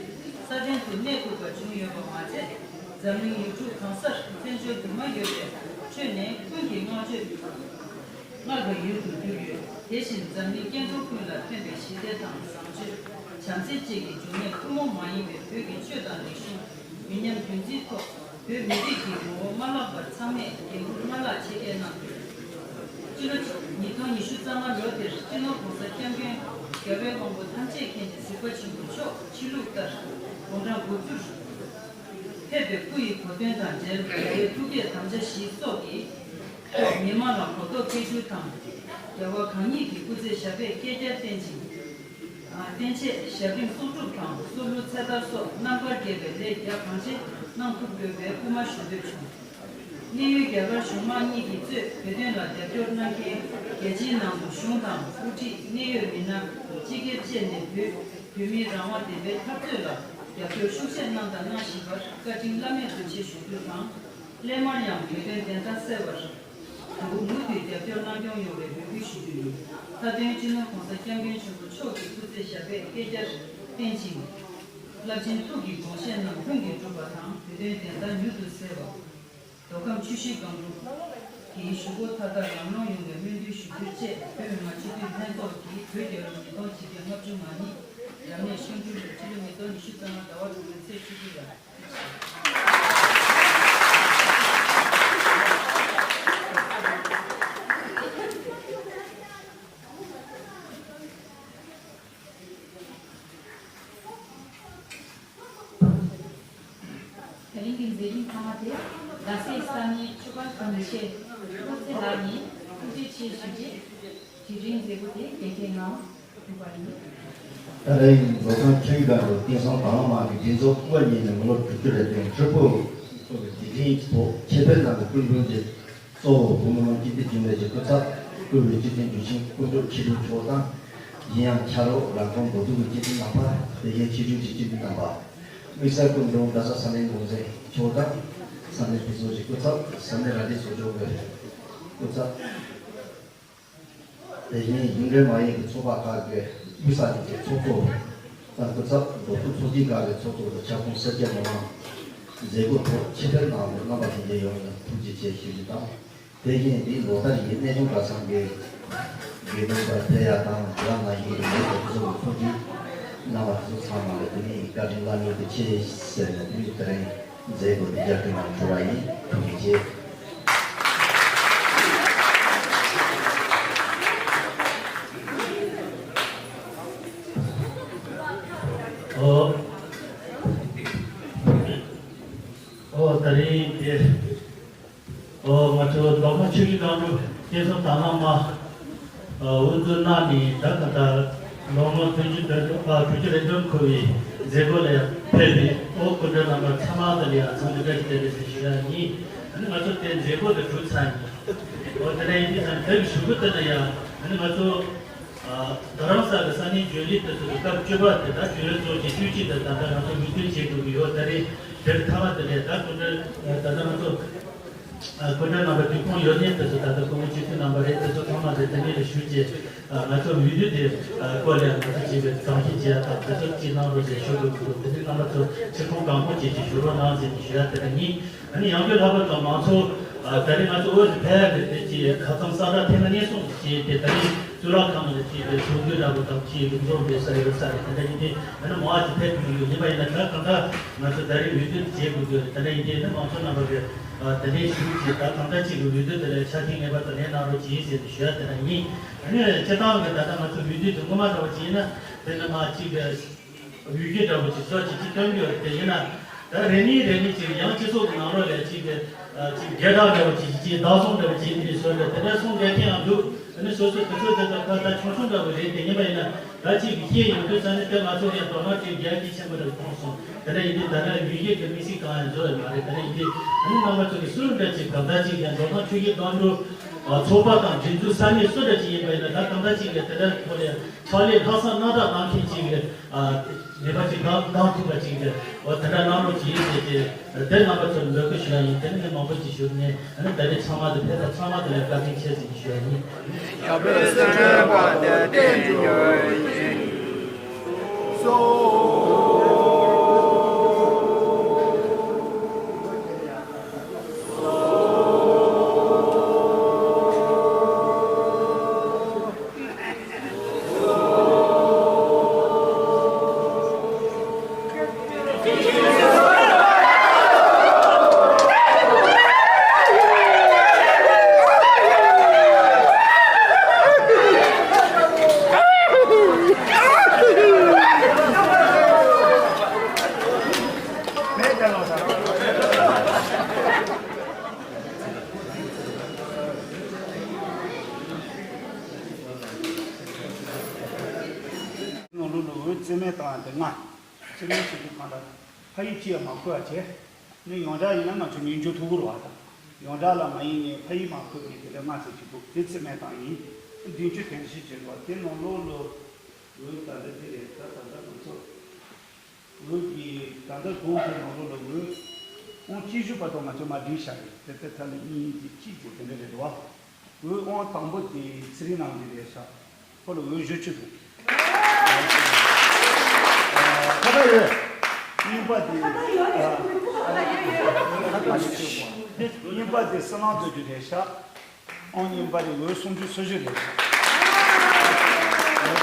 སྲ་བརྟན་དུ་གནས་ཐུབ་པ་བྱུང་ཡོད་པ་མ་ཟད། འཛམ་གླིང་ཡུལ་གྲུ་གང་སར་བཙན་བྱོལ་དུ་མ་ཡོད་པའི་ཁྲོད་ནས་ཀུན་གྱིས་བསྔགས་བརྗོད། བསྔགས་པའི་ཡུལ་དུ་གྱུར་ཡོད། དེ་བཞིན་འཛམ་གླིང་སྐྱེ་འགྲོ་ཀུན་ལ་ཕན་པའི་ཞི་བདེ་དང་བཟང་སྤྱོད། བྱམས་བརྩེ་བཅས་ཀྱི་འབྱུང་གནས་ཐུན་མོང་མ་ཡིན་པའི་བོད་ཀྱི་ཆོས་དང་རིག་གཞུང་མི་ཉམས་རྒྱུན་འཛིན་ཐོག་བོད་མི་རིགས་ཀྱི་ངོ་བོ་མ་བརླག་པར་ཚང་མས་འགན་འཁུར་མ་བརླག་ཆེད་བསྐྱེད་གནང་དགོས། སྤྱི་ལོ་ཉིས་སྟོང་ཉི་ཤུ་རྩ་ལྔ་ལོ་དེར་སྤྱི་ནོར་༸གོང་ས་༸སྐྱབས་མགོན་རྒྱལ་བའི་དབང་པོ་ཐམས་ཅད་མཁྱེན་ཅིང་གཟིགས་པ་ཆེན་པོ་མཆོག་ཆོས་ལུགས་ལྟར་དགུང་གྲངས་དགུ་བཅུར། ཕེབས་པའི་སྐུ་ཡི་གོ་སྟོན་དང་འབྲེལ་རྒྱལ་བའི་ཐུགས་བསྐྱེད་དམ་བཅའ་བཞི་སོགས་ཀྱིས་མི་དམངས་ལ་གོ་རྟོགས་སྤེལ་རྒྱུ་དང་། རྒྱལ་བ་གང་ཉིད་ཀྱི་སྐུ་ཚེ་ཞབས་པད་བསྐལ་བརྒྱར་བརྟན་ཅིང་། བརྟན་ཆེད་ཞབས་རིམ་གསོག་སྒྲུབ་དང་སྲོག་བླུ་ཚེ་ཐར་སོགས་རྣམ་དཀར་དགེ་བའི་ལས་རྒྱ་གང་ཆེ་གནང་ཐུབ་དགོས་པའི་སྐུལ་མ་ཞུ་འདོད་བྱུང་། གནས་ཡུལ་རྒྱ་གར་གཞུང་མང་གཉིས་ཀྱིས་གཙོས་བོད་དོན་ལ་རྒྱབ་སྐྱོར་གནང་མཁན་རྒྱལ་སྤྱིའི་ནང་དུ་གཞུང་དང་དབུ་ཁྲིད། གནད་ཡོད་མི་སྣ། སྤྱི་སྒེར་བཅས་ནས་བོད་བོད་མིའི་རང་དབང་བདེན་པའི་འཐབ་རྩོད་ལ་རྒྱབ་སྐྱོར་ཤུགས་ཆེ་གནང་དང་གནང་བཞིན་པར་བཀའ་དྲིན་བླ་མེད་དུ་ཆེ་ཞུ་རྒྱུ་དང་། སླད་མར་ཡང་བོད་དོན་བདེན་མཐའ་གསལ་བར་དུ་མུ་མཐུད་རྒྱབ་སྐྱོར་གནང་སྐྱོང་ཡོང་བའི་འབོད་སྐུལ་ཞུ་རྒྱུ་ཡིན། མཐའ་དོན་སྤྱི་ནོར་༸གོང་ས་༸སྐྱབས་མགོན་ཆེན་པོ་མཆོག་གི་སྐུ་ཚེ་ཞབས་པད་བསྐལ་བརྒྱར་བརྟན་ཅིང་། རླབས་ཆེན་ཐུགས་ཀྱི་དགོངས་བཞེད་རྣམས་ལྷུན་གྱིས་གྲུབ་པ་དང་། བོད་དོན་བདེན་མཐའ་མྱུར་དུ་གསལ་བ། མདོ་ཁམས་ཆུ་བཞི་སྒང་དྲུག་གི་གཞུག་གུ་མཐའ་དག་ལམ་ལྷོང་ཡོང་བའི་སྨོན་འདུན་ཞུ་རྒྱུ་བཅས། བོད་མི་མང་སྤྱི་འཐུས་ལྷན་ཚོགས་ཀྱིས་བོད་རྒྱལ་ལོ་ཉིས་སྟོང་ཆིག་བརྒྱ་ལྔ་བཅུ་ང་གཉིས་རབ་གནས་ཤིང་སྦྲུལ་ལོའི་སྤྱི་ལོ་ཉིས་སྟོང་ཉི་ཤུ་རྩ་ལྔ་ཟླ་བ་དྲུག་པའི་ཚེས་བཅུ་དྲུག་ལ། ད་རིང་གི་མཛད་རིམ་མཐའ་མ་དེ། རྡ་སའི་ས་གནས་ཆོས་པ་གོང་ཆེན་བློ་རྩེ་ལགས་ནས་ཐུགས་རྗེ་ཆེ་ཞུ་རྗེས། དེ་རིང་མཛད་སྒོ་དེ་རྒྱལ་ཁའི་ངང་གྲུབ་པ་ཡིན། ད་རིང་མདོ་ཁམས་ཆུ་བཞི་སྒང་དྲུག་བསྟན་སྲུང་དྭང་བླངས་དམག་གི་སྒྲིག་འཛུགས་སྐུ་པར་ཉིད་ནས་མི་ལོ་དྲུག་ཅུ་རེ་བདུན་ཁྲི་ཕུག་སོགས་ཀྱི་དེ་རིང་གི་ཐོག་ཆེད་ཕེབས་གནང་བའི་སྐུ་མགྲོན་གྱི་གཙོ་བོ་བོད་མི་མང་སྤྱི་འཐུས་རྒྱུན་ལས་ཀྱི་སྐུ་ཚབ། བཀུར་འོས་སྤྱི་འཐུས་འཇུ་ཆེན་དཀོན་མཆོག་ཆོས་སྒྲོན་མཆོག་དང་། གཞན་ཡང་ཕྱག་རོགས་ལས་ཁུངས་འགོ་འཛུགས་ཀྱི་སྤྱི་འཐུས་རྣམ་པ། དེ་བཞིན་ཆེད་བསྒྱུར་གྱི་སྤྱི་འཐུས་རྣམ་པ། དམིགས་བསལ་སྐུ་མགྲོན་རྡ་ས་ས་གནས་འགོ་འཛིན་མཆོག་དང་། ས་གནས་སྤྱི་ཚོགས་ཀྱི་སྐུ་ཚབ། ས་གནས་ར་སྤྲོད་ཚོགས་ཆུང་གི་སྐུ་ཚབ། དེ་བཞིན་གཞུང་འབྲེལ་མ་ཡིན་པའི་ཚོགས་པ་ཁག་གི་དབུས་ས་གནས་ཀྱི་ཚོགས་གཙོ་དང་སྐུ་ཚབ། མདོ་སྟོད་ཚོགས་སྡེ་ཁག་གི་ཚོགས་གཙོ་དང་ཁྱབ་ཁོངས་སེར་སྐྱ་མི་མང་། མཛད་སྒོའི་ཐོག་ཆེད་ཕེབས་གནང་བའི་རྣམ་པ་ལྷན་རྒྱས་ཡོངས་ལ་ཐུགས་རྗེ་ཆེ་ཞུ་རྒྱུ་དང་། དེ་བཞིན་འདིའི་ལོ་ལྟར་གྱི་གནས་ཆུང་གྲྭ་ཚང་གི་དགེ་འདུན་པ་ཕེབས་ཡག་དང་དེ་ག་ནང་བཞིན་གྱི་མི་སྒེར་སོ་སོ་གི་ཚོགས་སྡེ་རྣམ་པ་དེ་ཚོ་ཚང་མ་ལ་དེ་ནས་བཀའ་དྲིན་བླ་མེད་དུ་ཆེ་ཟེར་ནས་དེ་ནས་དེ་རིང་མཛད་སྒོ་འདི་རྒྱ་སྐྱེད་ངང་གྲུབ་པ་ཡིན། ཐུགས་རྗེ་ཆེ། ཨོ། ཨོ། ད་རིང་དེ། ཨོ། ང་ཚོ་མདོ་ཁམས་ཆུ་བཞི་སྒང་དྲུག་བསྟན་སྲུང་དྭང་བླངས་དམག་དབུ་འཛུགས་གནང་ནས་ད་ད་ལྟ་ལོ་ངོ་བདུན་ཅུ་དོན་དྲུག་ཨ་དྲུག་ཅུ་རེ་བདུན་འཁོར་བའི་མཛད་སྒོ་ལ་ཡང་ཕེབས་པའི་ཨོ་སྐུ་མགྲོན་རྣམ་པ་ཚང་མ་དང་ཡང་འཚམས་འདྲི་བཀྲ་ཤིས་བདེ་ལེགས་ཞེས་ཞུ་ཡ་ཡིན། ཨ་ནི་ང་ཚོ་དེ་མཛད་སྒོ་དེ་གྲུབ་ཚར་ཡིན། ཨོ་དེ་ནས་ཡིན་དུས་ཙང་དེ་གི་གཞུག་གུ་དེ་ན་ཡང་ཨ་ནི་ང་ཚོ། རྡ་རམ་ས་ལའི་ས་གནས་རྒྱུན་ལས་དེ་ཚོ་གི་སྐབས་བཅུ་པ་དེ་ད་རྒྱུན་ལས་ཚོགས་ཀྱི་དུས་ཆེན་དེ་ད་ལྟ་ང་ཚོ་མུ་མཐུད་བྱེད་དགོས་ཀྱི་ཡོད། ད་རེས་དེར་མཐའ་མ་དེ་ལས་ད་སྐུ་མགྲོན་ད་ལྟ་ང་ཚོ་སྐུ་མགྲོན་རྣམ་པ་དུས་ཁོངས་ཡོད་མཁན་དེ་ཚོ་ད་ལྟ་སྐུ་ངོ་སྤྱི་འཐུས་རྣམ་པ་རེད། དེ་ཚོ་ཚང་མ་དེ་དེ་ནས་ལ་ཞུགས་ཀྱིས་ང་ཚོ་འོས་བསྡུ་དེ་སྐོར་ལ་ང་ཚོ་བྱས་པའི་གཏམ་བཤད་བྱེད་ཡ་དང་དེ་ཚོ་ཅིག་གནང་རོགས་ཞེས་ཞུ་དགོས་ཀྱི་འདུག་དེ་ནས་རྣམ་པ་ཚོ་ཕྱིར་ཁོང་གང་མགྱོགས་བྱས་ཀྱིས་ཞུ་རོགས་གནང་ཟེར་ནས་ཞུ་ཡ་དེ་ལ་ཡིན། ཨ་ནི་ཡང་བསྐྱར་ལྷག་པར་དུ་ང་ཚོ་ཨ་ད་རེས་ང་ཚོ་འོས་སུ་ཕེབས་ཡ་དེ་དེ་ཅིག་ཁ་སང་ས་བཀྲ་ཐེངས་མ་གཉིས་གསུམ་བྱས་ཏེ། ད་རེས་གཙུག་ལག་ཁང་ནང་ལ་ཅིག་དེ་ཚོགས་འདུ་འདྲ་པོ་དང་ཅིག་ལུགས་འཛོམས་བྱེད་ས་ཡོད་ས་རེད། དེ་འདྲ་ཡིན་དུས་ཨ་ནི་མང་བ་ཞིག་ཕེབས་ཐུབ་ཀྱི་ཡོད། ཡིན་པ་ཡིན་ན་ད་གང་ལྟར་ང་ཚོ་ད་རེས་འོས་བསྡུ་བྱེད་དགོས་ཀྱི་ཡོད་རེད། དེ་འདྲ་ཡིན་དུས་ཨ་ནི་མང་ཚོགས་རྣམ་པ་གིས་ཨ་དེ་འདྲའི་ཞུགས་ཀྱིས་ད་གང་ལྟར་ཅིག་གི་འོས་བསྡུ་དེ་ལ་ཆ་རྐྱེན་ངེས་པར་དུ་ལེན་གནང་རོགས་གྱིས་ཟེར་ནས་ཞུ་ཡ་དེ་འདྲ་ཡིན། ཨ་ནི་སྤྱིར་བཏང་གི་ད་ལྟ་ང་ཚོ་འོས་བསྡུ་དེ་སྔོན་མ་འདྲ་པོ་ཅིག་ཡིན་ན་དཔེར་ན་མ་ཅིག་གི་འོས་བསྡུ་འདྲ་པོ་ཅིག་ཚོགས་ཅིག་ཅིག་སྟོན་གྱི་ཡོད་རེད། དེ་ཡིན་ན་ད་རེ་ནས་རེ་ནས་ཅིག་ཡང་སྤྱི་ཚོགས་ཀྱི་ནང་ལོགས་ལ་ཅིག་གི་ཅིག་སྒེར་བདག་འདྲ་པོ་ཅིག་ཅིག་བདག་བཟུང་འདྲ་པོ་ཅིག་ཡིན་པའི་བཟོ་འདྲ་དེ་འདྲ་གསུང་མཁན་ཡང་འདུག་ཨ་ནི་སོ་སོ་དེ་ཚོ་དེ་ཚོ་ཁ་ད་ཆུང་ཆུང་འདྲ་པོ་རེད། དེ་ཡིན་པ་ཡིན་ན་ད་ཅིག་གི་ཤེས་ཡོང་དུས་ཙང་ནས་དེ་ང་ཚོ་ཡང་དོ་སྣང་ཅིག་རྒྱ་ཆེ་ཆེན་པོ་འདྲ་པོ་གཏོང་སོང་། དེ་འདྲ་ཡིན་དུས་ད་ནི་ཡུལ་སྐད་ཀྱི་དམིགས་བསལ་གང་ཡང་བཟོ་ཡ་མ་རེད། དེ་འདྲ་ཡིན་དུས་ཨ་ནི་རྣམ་པ་ཚོ་གི་སུ་འདྲ་ཅིག་གང་ལྟར་ཅིག་ཡང་འགྲོ་སྟངས་ཆོས་བརྒྱུད་བསམ་གྲུབ་ཚོགས་པ་དང་སྒྲིག་འཛུགས་ས་གནས་སུ་འདྲ་ཅིག་ཡིན་པ་ཡིན་ན་ད་གང་ལྟར་ཅིག་གི་དེ་འདྲ་ཁོ་ལས་ཕྱག་ལས་ལྷག་བསམ་རྣམ་དག་གནང་མཁན་ཅིག་གི་ཨ་ནུས་པ་ཅིག་གདམ་གདམ་ཐུབ་པ་ཅིག་གི་འོ་དེ་འདྲ་གནང་རོགས་ཅིག་ཟེར་ཏེ་དེ་རྣམ་པ་ཚོར་འབོད་སྐུལ་ཞུ་ཡ་ཡིན། དེ་ནི་མང་པོ་ཅིག་ཞུས་ནས་ཨ་ནི་ད་རེས་ཚང་མ་དང་ཕེབས་པ་ཚང་མ་དང་ལ་བཀའ་དྲིན་ཆེ་ཟེར་ནས་ཞུ་ཡ་ཡིན། ནང་ལོགས་ལ་འོས་རྩིས་མེད་བཏང་ཡ་དེ་ལྔ། རྩིས་མེད་བྱེད་དུས་གང་ལྟར་ཕ་ཡུལ་གཅིག་ཡང་མ་འཁོད་པ་བྱས། ནི་ཡོངས་གྲགས་ཡིན་ན་ང་ཚོ་ཉིས་བརྒྱ་ཐུག་གི་རེད་བ་དང་། ཡོངས་གྲགས་ལ་མ་ཡིན་ནའི་ཕ་ཡུལ་མ་འཁོད་མཁན་དེ་འདྲ་ལྔ་ཙམ་ཅིག་འདུག་དེ་རྩིས་མེད་བཏང་ཡིན། བདུན་ཅུ་དོན་བཞི་བྱེད་དགོས། དེ་ནང་ལོགས་ལ་འོས་ད་ལྟ་དེ་རེད། ད་ད་ལྟ་ང་ཚོ་འོས་ཀྱི་ད་ལྟ་དགོངས་དེ་ནང་ལོགས་ལ་འོས་ཨང་གཅིག་བཞི་བར་དུ་ང་ཚོ་མ་བསྒྲིགས་བཞག་རེད། དེ་ལྟར་ཐ་ལི་གཉིས་ཀྱི་གཅིག་ཙམ་དེ་འདྲ་རེད་འདུག་བ། འོས་ཨང་དང་པོ་དེ་ཚེ་རིང་ལགས་ཀྱི་རེད་ཤག་ཁོ་ལ་འོས་བཞི་བཅུ་འདུག་ཁ་ཁ་ཡོད། གཉིས་པ་དེ་ཁ་ཁ་ཡོད་རེད། ཁོ་ཁ་ཁ་ཡོད་རེད། གཉིས་པ་དེ་བསོད་ནམས་རྡོ་རྗེ་རེད་ཤག་ཨང་གཉིས་པ་དེ་འོས་སུམ་ཅུ་སོ་བཞི་རེད་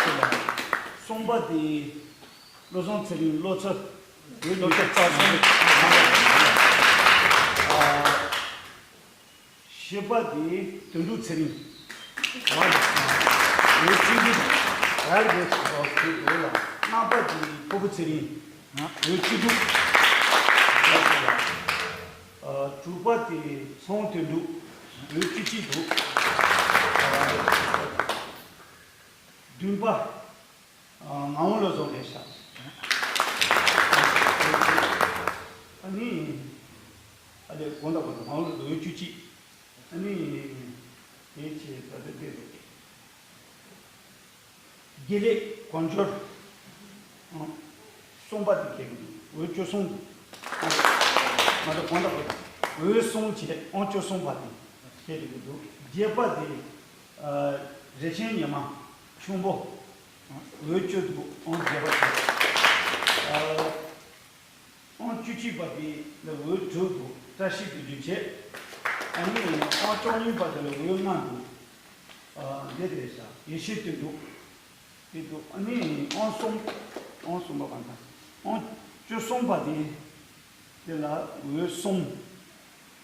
ཤག་གསུམ་པ་དེ་བློ་བཟང་ཚེ་རིང་བློ་ཚོད། འོས་ཉི་ཤུ་རྩ་གསུམ། བཞི་པ་དེ་དོན་གྲུབ་ཚེ་རིང་། འོས་བཅུ་དྲུག་རལ་གྲི་ཟེར་བ་ཞིག་འོས་ལ། ལྔ་པ་དེ་ཕུར་བུ་ཚེ་རིང་། འོས་བཅུ་དྲུག་ཨ་དྲུག་པ་དེ་ཚོང་དོན་འདུག་འོས་བཅུ་གཅིག་འདུག་བདུན་པ། ཨ་ངག་དབང་བློ་བཟང་རེད་ཤག་ཨ་ནི། ཨ་ལས་དགོངས་དག་དགོངས་དག་ངག་དབང་བློ་བཟང་འོས་བཅུ་གཅིག་ཨ་ནི། དེའི་ཆེད་ད་ལྟ་བལྟས་འདུག་དགེ་ལེགས་དཀོན་མཆོག་གསུམ་པ་དེ་གལ་གི་འདུག་འོས་བཅུ་གསུམ་འདུག་ང་ཚོ་གང་ལྟར་འོས་གསུམ་བྱས་ཨང་བཅུ་གསུམ་པ་དེ་གལ་གི་འདུག་བརྒྱད་པ་དེ་རེ་ཆེན་ཉི་མ་ཁྱུང་པོ། འོས་བཅུ་འདུག་ཨང་བརྒྱད་པ་དེ། ཨང་བཅུ་གཅིག་པ་དེ་ལ་འོས་དྲུག་འདུག་བཀྲ་ཤིས་དོན་གྲུབ་བྱས། ཨ་ནི་ཨང་བཅུ་གཉིས་པ་དེ་ལ་འོས་ལྔ་འདུག་འདི་རེད་ཤག་ཡེ་ཤེས་དོན་གྲུབ། དེ་འདུག་ཨ་ནི་ཨང་གསུམ། ཨང་གསུམ་པ་གང་ལྟར། ཨང་བཅུ་གསུམ་པ་དེ། དེ་ལ་འོས་གསུམ།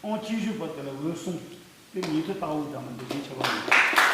ཨང་གཅིག་བཞི་པ་དེ་ལ་འོས་གསུམ། དེ་ཉིས་ཐོ་ལྟ་བུ་དང་མ་འདི་བཞིན་ཆེ་བ་རེད།